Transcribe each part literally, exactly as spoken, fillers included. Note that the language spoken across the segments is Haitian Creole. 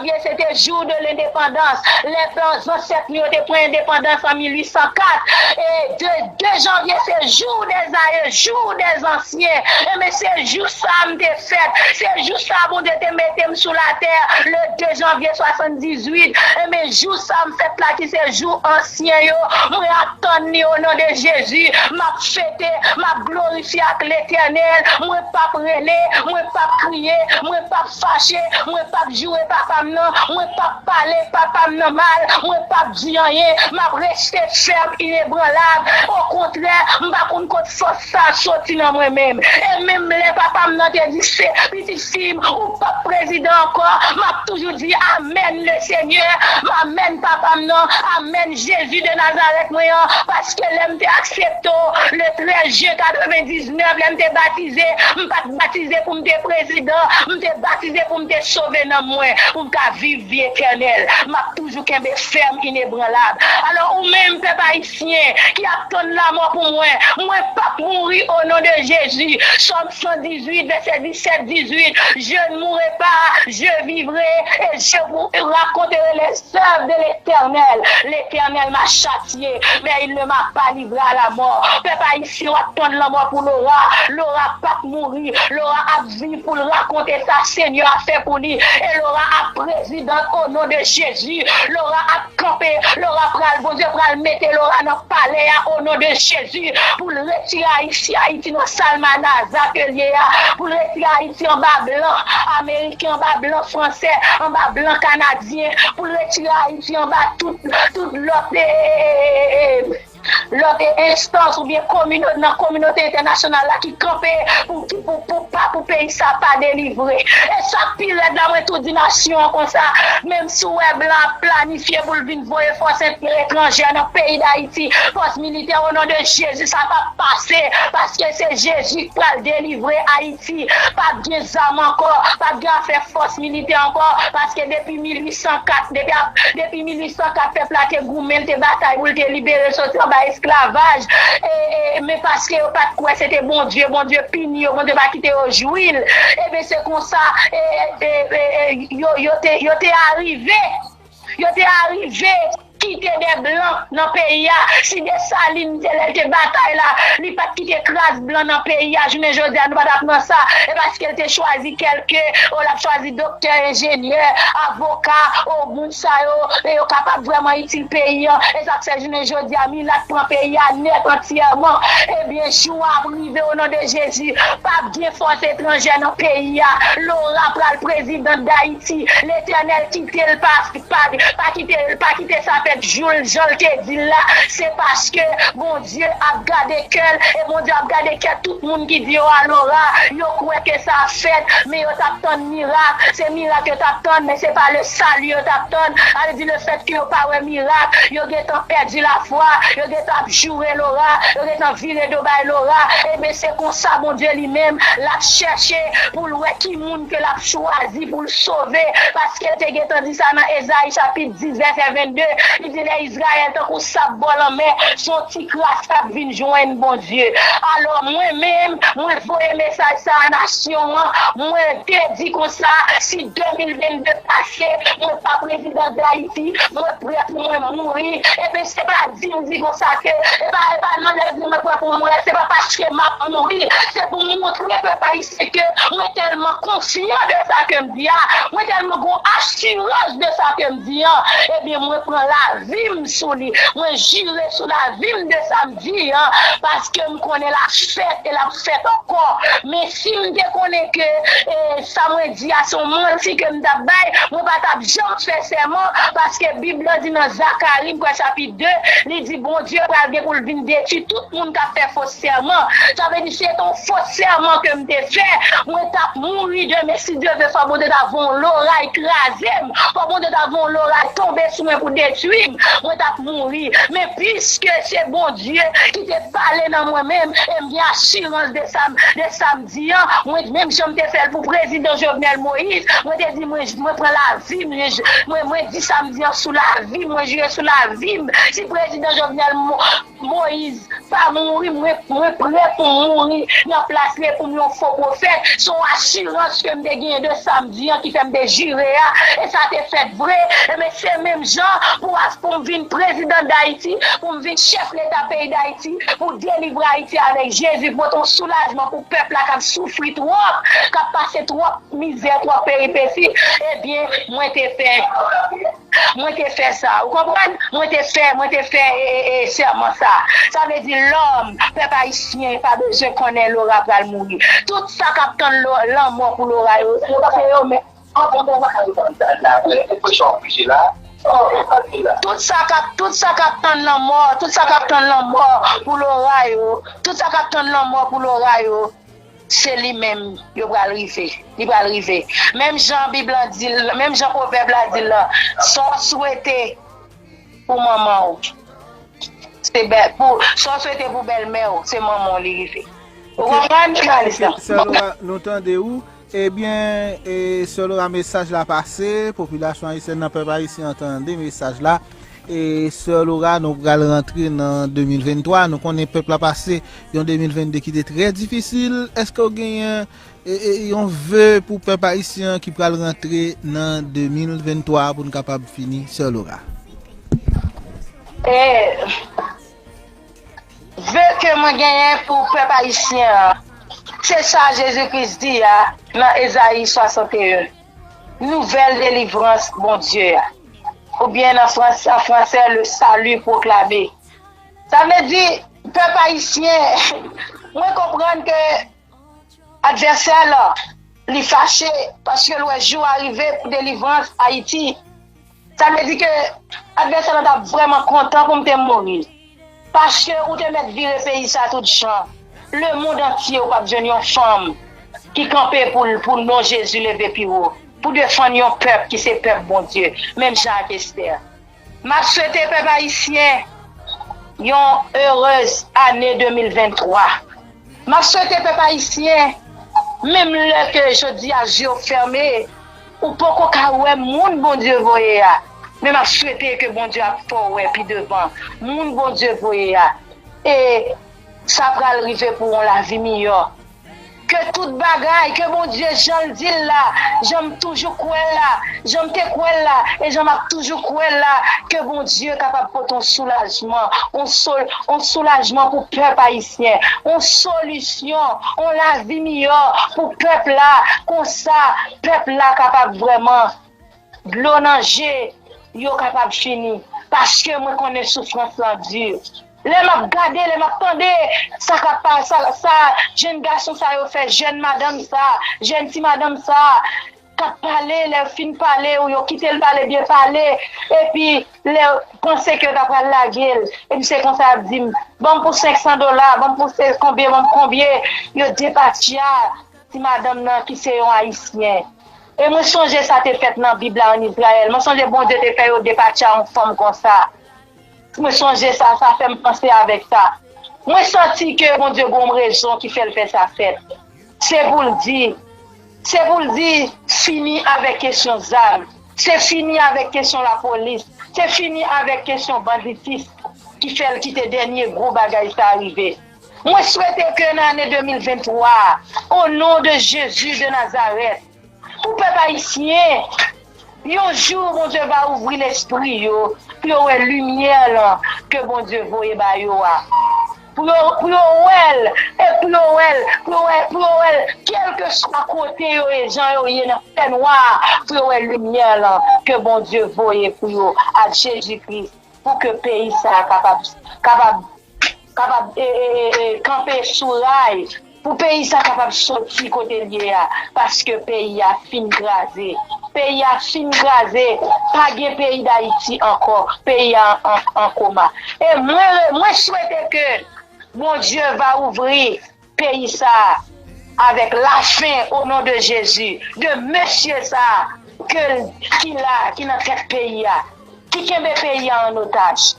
janvye, se te jou de lendepandans. Lè zansèt nou yo te pran endepandans an mil uit san kat. E de, de janvye, se jou dè zaye, jou dè ansyen. Enben, se jou sa m te fèt. Se jou sa Bondye te mete m sou latè, le de janvye swasanndizuit. Enben, jou sa m fèt la, ki se jou ansyen yo, mwen ap tann li o non de Jezi. M ap fete, m ap glorifye ak Letènèl. Mwen p ap rele, mwen p ap kriye, mwen p ap fache, mwen p ap joure papa m nan, mwen p ap pale papa m nan mal, mwen p ap di anyen, m ap rete fèm, inebranlab. Okontrè, m pa konn kot fòs sa soti nan mwen menm. E menm lè papa m nan te di, se pitit fi m, ou p ap prezidan ankò, m ap toujou di, amèn, le Senyè, amèn, papa m nan, amèn, Jezi de Nazarèt mwen an, paske lè m te aksepte w, le trèz jen katrevendiznèf, lè m te batize, m pa t batize pou m te prezidan, m te batize pou m te sove nanm mwen, pou m ka viv vi etènèl. M ap toujou kenbe fèm, inebranlab. Alò, ou menm, pèp ayisyen, ki ap tann lamò pou mwen, mwen p ap mouri o non de Jezi. Sòm san dizuit, vèsè disèt, dizuit, je ne mourrai pas, je vivrai, et je vous raconterai les œuvres de l'Éternel. L'Éternel m'a châtié, mais il ne m'a pas livré à la mort. Pèp ayisyen, w ap tann lanmò pou Laura. Laura p ap mouri. Laura ap viv pou l rakonte sa Senyè a fè pou li. E Laura ap prezidant o non de Jezi. Laura ap kanpe. Laura pral, Bondye pral mete Laura nan palè a o non de Jezi. Pou l retire Ayiti, Ayiti nan salmanaza ke l ye a. Pou l retire Ayiti anba blan ameriken, anba blan fransè, anba blan kanadyen. Pou l retire Ayiti anba tout, tout lòt, e, e, e, e, e, lòt, e, enstans oubyen komino-, nan kominote entènasyonal la ki kanpe pou, pou, pou, pou pa, pou peyi sa pa delivre. E sa k pi rèd la, mwen tou di nasyon an konsa, menm si w wè blan ap planifye pou l vin voye fòs etranjè nan peyi Dayiti, fòs militè, o non de Jezi, sa p ap pase, paske se Jezi k pral delivre Ayiti. Pa p gen zam ankò, pa p gen afè fòs militè ankò, paske depi mil uit san kat, depi ap, depi mil uit san kat, pèp la te goumen, l te batay pou l te libere l soti anba esklavaj. E, e, men paske yo pa t kwè se te Bondye, Bondye pini yo, Bondye pa kite yo jwi l. Ebyen, se konsa, e, e, e, e, yo, yo te, yo te arive, yo te arive kite de blan nan peyi a. Si Desalin te, lè l te batay la, li pa t kite kras blan nan peyi a, jounen jodi a, nou pa t ap nan sa. E paske l te chwazi kèlke, o, l ap chwazi doktè, enjenyè, avoka, o, moun sa yo, e yo kapab vrèman itil peyi an. E sa k fè jounen jodi a, milat pran peyi a nèt antyèman. Ebyen, jou a ap rive, o non de Jezi, p ap gen fòs etranjè nan peyi a. Laura pral prezidant Dayiti. Letènèl kite l pa, pa, pa kite, pa kite sa fèt jou l, jan l te di l la. Se paske Bondye ap gade kè l, e Bondye ap gade kè tout moun ki di yo a Laura, yo kwè ke sa ap fèt, men yo t ap tann mirak. Se mirak yo t ap tann, men se pa le salut yo t ap tann. Sa vle di, le fèt ke yo pa wè mirak, yo gentan pèdi lafwa, yo gentan ap joure Laura, yo gentan vire do bay Laura. Ebyen, se konsa Bondye li menm, l ap chèche pou l wè ki moun ke l ap chwazi pou l sove, paske l te gentan di sa nan Ezayi chapit dis, vèsè vennde. Li di, lè Izrayèl tankou sab bò lanmè, se yon ti kras k ap vin jwenn Bondye. Alò, mwen menm, mwen voye mesaj sa a nasyon an, mwen te di konsa, si de mil vennde pase, mwen pa prezidan Dayiti, mwen prè pou mwen mouri. Ebyen, se pa di m di konsa ke, e pa, e pa nan lè di mwen prè pou mouri, se pa paske m ap mouri, se pou m montre pèp ayisyen ke mwen tèlman konfyan de sa ke m di a, mwen tèlman gon asirans de sa ke m di an, ebyen, mwen pran lavi m sou li, mwen jire sou lavi m de sa m di an, paske m konnen l ap fèt e l ap fèt ankò. Men si m te konnen ke, e, sa mwen di a se yon manti ke m t ap bay, mwen pa t ap janm fè sèman, paske Bib la di nan Zakari, m kwè chapit de, li di Bondye pral gen pou l vin detwi tout moun k ap fè fo sèman. Sa vle di, se te yon fo sèman ke m te fè, mwen t ap mouri demen, si Dye vle, fò Bondye ta voye yon loray kraze m, fò Bondye ta voye yon loray tonbe sou mwen pou detwi vi m, mwen t ap mouri. Men piske se Bondye ki te pale nan mwen menm, e m gen asirans de sa, de sa m di an, mwen, menm jan m te fè l pou prezidan Jovenel Moïse, mwen te di, mwen, mwen pran lavi m, mwen, mwen di sa m di an sou lavi m, mwen jire sou lavi m. Si prezidan Jovenel Mo-, Moïse pa mouri, mwen, mwen prè pou m mouri nan plas li pou m yon fo pwofèt. Se yon asirans ke m te genyen de sa m di an ki fè m te jire a, e sa te fèt vre. Ebyen, se menm jan pou, pou m vin prezidan Dayiti, pou m vin chèf leta peyi Dayiti, pou delivre Ayiti avèk Jezi, pou pote yon soulajman pou pèp la k ap soufri twòp, k ap pase twòp mizè, twòp peripesi. Ebyen, mwen te fè Mwen te fè sa, ou konprann? Mwen te fè, mwen te fè e, e, e, sèman sa. Sa vle di lòm, pèp ayisyen pa bezwen konnen Laura pral mouri. Tout sa k ap tann lo- lanmò pou Laura yo, se yo menm. Tout sa k ap, tout sa k ap tann lanmò, tout sa k ap tann lanmò pou Laura yo, tout sa k ap tann lanmò pou Laura yo, se li menm yo pral rive. Li pral rive. Menm jan Bib lan di l, menm jan pwovèb la di l lan, sa w swete pou manman w, se bèl, pou, sa w swete pou bèlmè w, se manman w li rive. Ou konprann, jounalis lan? Sè Laura, nou tande ou. Ebyen, e, Sè Laura, mesaj la pase, popilasyon ayisyèn nan, pèp ayisyen an tande mesaj la. E, Sè Laura, nou pral rantre nan de mil venntwa. Nou konnen pèp la pase yon de mil vennde ki te trè difisil. Èske w genyen, e, e, yon ve pou pèp ayisyen an ki pral rantre nan de mil venntwa pou n kapab fini, Sè Laura? E, ve ke mwen genyen pou pèp ayisyen an, se sa Jezi Kris di a nan Ezayi swasanteyen, nouvèl delivrans Bondye a. Oubyen nan frans-, an fransè, le salut proclamé. Sa vle di, pèp ayisyen, mwen konprann ke advèsè la, li fache paske l wè jou a rive pou delivrans Ayiti. Sa vle di ke advèsè la t ap vrèman kontan pou m te mouri. Paske ou te mèt vire peyi sa tout jan. Lemonn antye ou p ap jwenn yon fanm ki kanpe pou l, pou non Jezi leve pi wo, pou defann yon pèp ki se pèp Bondye, menm jan ak Estè. M ap swete pèp ayisyen yon erez ane de mil venntwa. M ap swete pèp ayisyen, menm lè ke jodi a je w fèmen, ou poko ka wè moun Bondye voye a, men m ap swete ke Bondye ap fè w wè pi devan moun Bondye voye a. E sa pral rive pou w yon lavi miyò. Ke tout bagay, ke Bondye, jan l di l la, jan m toujou kwè l la, jan m te kwè l la, e jan m ap toujou kwè l la, ke Bondye kapab pote yon soulajman, yon sol, yon soulajman pou pèp ayisyen, yon solisyon, yon lavi miyò pou pèp la, konsa pèp la kapab vrèman dlo nan je yo kapab fini, paske mwen konnen soufrans lan di. Lè m ap gade, lè m ap tande sa k ap pa-, sa, sa jèn gason sa yo fè, jèn madanm sa, jèn ti madanm sa k ap pale, lè yo fin pale, ou yo kite l pale, byen pale, epi lè yo panse ke yo ta pral lage l, epi se konsa y ap di m, ban m pou senk san dola, ban m pou se konbyen, ban m konbyen, yo depatya ti madanm nan ki se yon ayisyen. E mwen sonje sa te fèt nan Bib la ann Izrayèl. Mwen sonje Bondye te fè yo depatya yon fanm konsa. Mwen sonje sa, sa fè m panse avèk sa. Mwen santi ke Bondye gon rezon ki fè l fè sa fèt. Se pou l di, se pou l di, fini avèk kesyon zam. Se fini avèk kesyon lapolis. Se fini avèk kesyon banditis ki fè l kite dènye gwo bagay sa rive. Mwen swete ke nan ane de mil venntwa, o non de Jezi de Nazarèt, pou pèp ayisyen, yon jou Bondye va ouvri lespri yo, pou yo wè limyè lan ke Bondye voye ba yo a. Pou yo, pou yo wè l, e pou yo wè l, pou yo wè, pou yo wè l, kèlkeswa kote yo ye, jan yo ye nan fènwa, pou yo wè limyè lan ke Bondye voye pou yo, a Jezi Kris, pou ke peyi sa a kapab, kapab, kapab, e, e, e, e, kanpe sou ray, pou peyi sa a kapab soti kote l ye a, paske peyi a fin kraze. Peyi a fin kraze, pa gen peyi Dayiti ankò, peyi a an, an koma. E mwen, mwen swete ke Bondye va ouvri peyi sa a avèk lafen, o non de Jezi, de mesye sa a ke l, ki la, ki nan tèt peyi a. ki kenbe peyi a an otaj.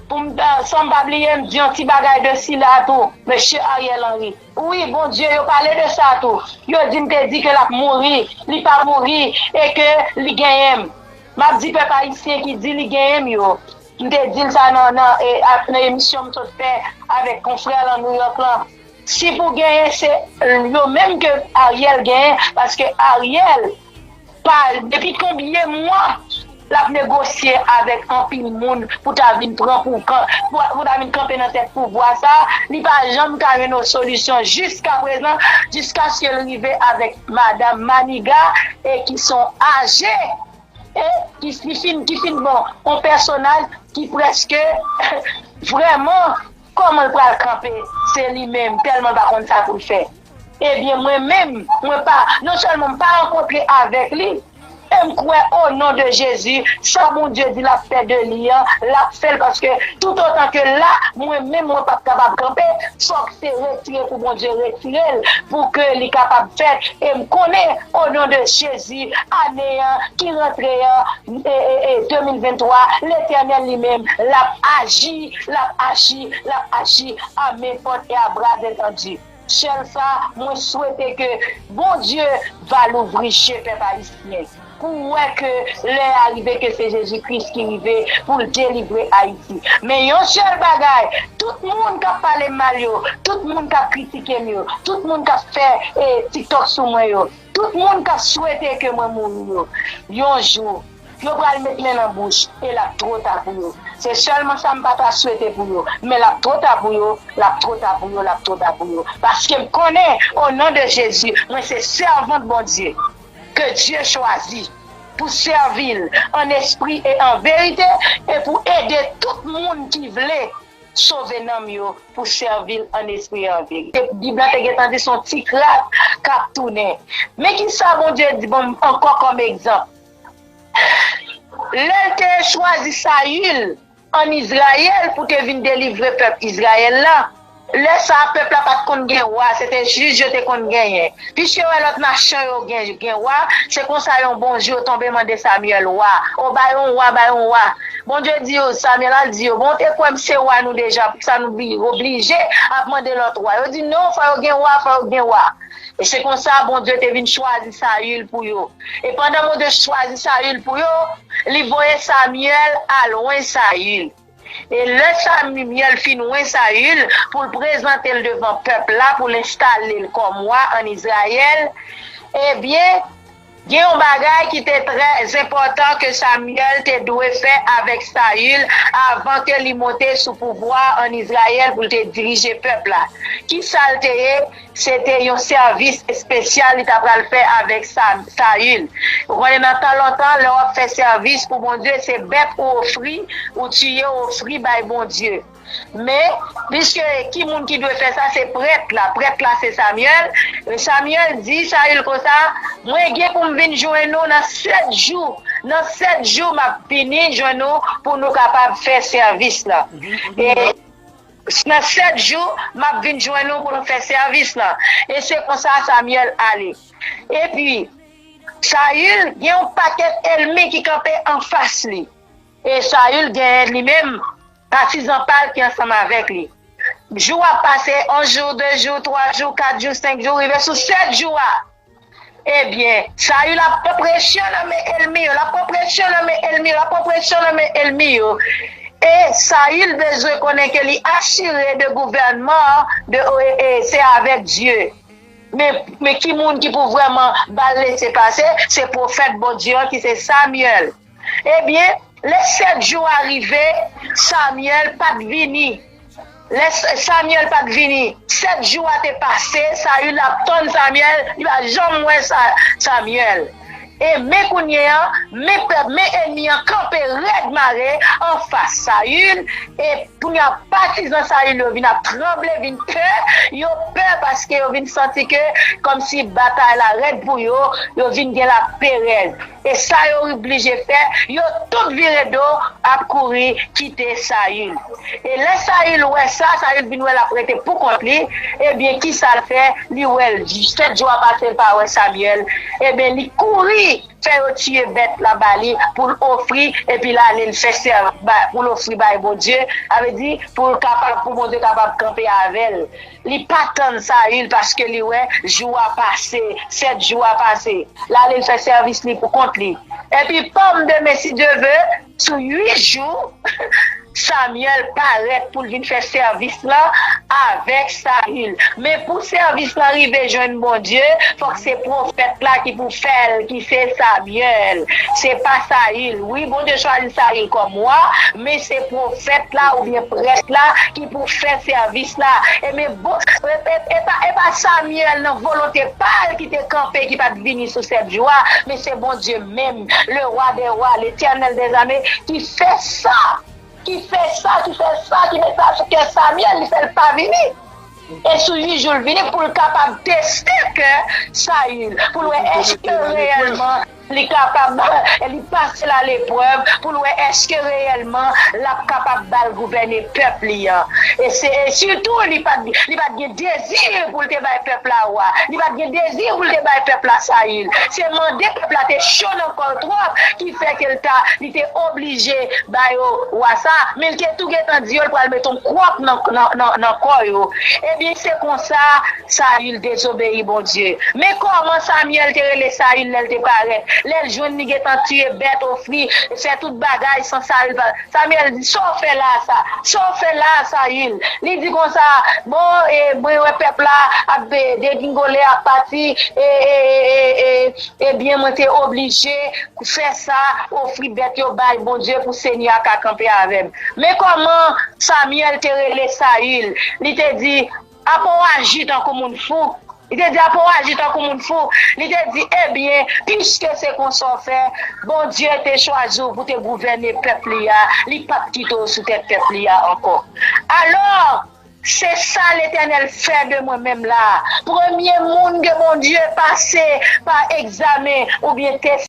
Pou m, san m pa bliye, m di yon ti bagay de sila tou, mesye Ariel Henry. Wi, Bondye, yo pale de sa tou. Yo di m te di ke l ap mouri, li pa mouri, e ke li genyen m. M ap di pèp ayisyen ki di li genyen m yo. M te di l sa nan, nan, e, a- nan emisyon m sot fè avèk konfrè lan New York lan. Si pou genyen, se yo menm ke Ariel genyen, paske Ariel pa, depi konbyen mwa l ap negosye avèk anpil moun pou ta vin pran pou, pou, pou ta vin kanpe nan tèt pouvwa sa, li pa janm ka jwenn yon solisyon jiska prezan, jiskaske l rive avèk madanm Maniga e ki son aje, e ki, ki fin, ki fin bon, yon pèsonaj ki prèske vrèman, kòman l pral kanpe, se li menm, tèlman l pa konn sa pou l fè. Ebyen, mwen menm, mwen pa, non sèlman m pa rankontre avèk li, e m kwè o non de Jezi, sa Bondye di l ap fè de li an, l ap fè l, paske toutotan ke la, mwen menm, mwen p ap kapab kanpe, fòk se retire pou Bondye retire l, pou ke li kapab fèt. E m konnen, o non de Jezi, ane an ki rantre an, e, e, e, de mil venntwa, Letènèl li menm, l ap aji, l ap aji, l ap aji a men pòt e a bra detandi. Sèl sa, mwen swete ke Bondye va louvri je pèp ayisyen pou wè ke lè a rive ke se Jezi Kris ki rive pou l delivre Ayiti. Men yon sèl bagay, tout moun k ap pale m mal yo, tout moun k ap kritike m yo, tout moun k ap fè eh, TikTok sou mwen yo, tout moun k ap swete ke mwen mouri yo, yon jou, yo pral met men nan bouch e l ap twò ta pou yo. Se sèlman sa m pa ta swete pou yo, men l ap twò ta pou yo, l ap twò ta pou yo, l ap twò ta pou yo. Paske m konnen, o non de Jezi, mwen se sèvant Bondye, ke Dye chwazi pou sèvi l an espri e an verite, e pou ede tout moun ki vle sove nanm yo pou sèvi l an espri e an verite. Bib la te gentan di se yon ti kras k ap tounen. Men ki sa Bondye di ban m ankò kòm egzanp? Lè l te chwazi Sayil ann Izrayèl pou te vin delivre pèp Izrayèl la, lè sa a, pèp la pa t konn gen wa, se te jij yo te konn genyen. Piske yo wè lòt nasyon yo gen, gen wa, se konsa yon bon jou yo tonbe mande Samyèl wa. O, bay yon wa, bay yon wa. Bondye di yo, Samyèl al di yo, bon, w te kwè m se wa nou deja, poukisa nou bi- oblije ap mande lòt wa? Yo di, non, fò yo gen wa, fò yo gen wa. E se konsa Bondye te vin chwazi Sayil pou yo. E pandan Bondye chwazi Sayil pou yo, li voye Samyèl al wen Sayil. E lè Samyèl fin wen Sayil pou l prezante l devan pèp la, pou l enstale l kòm wa ann Izrayèl, ebyen, gen yon bagay ki te trè enpòtan ke Samyèl te dwe fè avèk Sayil avan ke li monte sou pouvwa ann Izrayèl pou l te dirije pèp la. Ki sa l te ye? Se te yon sèvis espesyal li ta pral fè avèk Sa- Sayil. Ou konnen nan tan lontan, lè w ap fè sèvis pou Bondye, se bèt ou ofri, ou tiye, ou ofri bay Bondye. Men, piske ki moun ki dwe fè sa, se prèt la. Prèt la, se Samyèl. E Samyèl di Sayil konsa, mwen gen pou m vin jwenn ou nan sèt jou. Nan sèt jou, m ap vini jwenn ou pou nou kapab fè sèvis la. E nan sèt jou, m ap vin jwenn ou pou nou fè sèvis lan. E se konsa Samyèl ale. Epi, Sayil gen yon pakèt ènmi ki kanpe anfas li. E Sayil genyen li menm patizan pa l ki ansanm avèk li. Jou ap pase, yon jou, de jou, twa jou, kat jou, senk jou, rive sou sèt jou a. Ebyen, Sayil ap pran presyon nan men ènmi yo, l ap pran presyon nan men ènmi yo, l ap pran presyon nan men ènmi yo. E Sayil bezwen konnen ke li asire de gouvènman an, de, e, e, se avèk Dye. Men, men ki moun ki pou vrèman ba l lese pase? Se pwofèt Bondye an ki se Samyèl. Ebyen, lè sèt jou a rive, Samyèl pa t vini. Lè S- Samyèl pa t vini, sèt jou a te pase, Sayil ap tann Samyèl, li pa janm wè Sa- Samyèl. E men kounye a, men pèp, men ènmi an kanpe rèd mare anfas Sayil, e kounye a patizan Sayil yo vin ap tranble, vin pè, yo pè paske yo vin santi ke kòmsi batay la rèd pou yo, yo vin gen laperèz. E sa yo oblije fè, yo tout vire do ap kouri kite Sayil. E lè Sayil wè sa, Sayil vin wè l ap rete pou kont li, ebyen, ki sa l fè? Li wè l, sèt jou a pase, l pa wè Samyèl. Ebyen, li kouri fè yo tiye bèt la ba li pou l ofri, epi l ale l fè sèvi pou l ofri bay Bondye, sa vle di pou l kapab, pou Bondye kapab kanpe avè l. Li pa tann Sayil paske li wè jou a pase, sèt jou a pase. L ale l fè sèvis li pou kont li. Epi pòm demen si Dye ve, sou uit jou, Samyèl parèt pou l vin fè sèvis lan avèk Sayil. Men pou sèvis lan rive jwenn Bondye, fòk se pwofèt la ki pou fè l, ki se Samyèl. Se pa Sayil. Wi, Bondye chwazi Sayil kòm wa, men se pwofèt la oubyen prèt la ki pou fè sèvis la. E men bon, e, e, e pa, e pa Samyèl nan volonte pa l ki te kanpe, ki pa t vini sou sèt jou a, men se Bondye menm, le roi des rois, l'Éternel des armées, ki fè sa, ki fè sa, ki fè sa, ki met sa sou kè Samyèl, li fè l pa vini. E sou uit jou l vini pou l kapab teste kè Sayil, pou l wè èske reyèlman li kapab, li pase la leprèv, pou l wè èske reyèlman l ap kapab ba l gouvène pèp li an. E se, e sitou, li pa t, li pa t gen dezi pou l te bay pèp la wa. Li pa t gen dezi pou l te bay pèp la Sayil. Se mande pèp la te cho nan kò l twòp ki fè ke l ta, li te oblije ba yo wa sa, men l te tou gentan di yo l pral met yon kwòk nan, nan, nan, nan kò yo. Ebyen, se konsa Sayil dezobeyi Bondye. Men kòman Samyèl te rele Sayil lè l te parèt? Lè l jwenn li gentan tiye bèt, ofri, fè tout bagay san Sayil pa. Samyèl di, "Sa w fè la a sa? Sa w fè la a, Sayil?" Li di konsa, "Bon, e, mwen wè pèp la ap, e, degingole, ap pati, e, e, e, e, e, ebyen, mwen te oblije fè sa, ofri bèt yo bay Bondye pou Senyè a ka kanpe avè m." Men kòman Samyèl te rele Sayil. Li te di, "Apa w aji tankou moun fou?" Li te di, "Apa w aji tankou moun fou?" Li te di, "Ebyen, piske se konsa w fè, Bondye te chwazi w pou te gouvène pèp li a, li p ap kite w sou tèt pèp li a ankò." Alò, se sa Letènèl fè de mwen menm la. Premye moun ke Bondye pase pa egzamen oubyen tès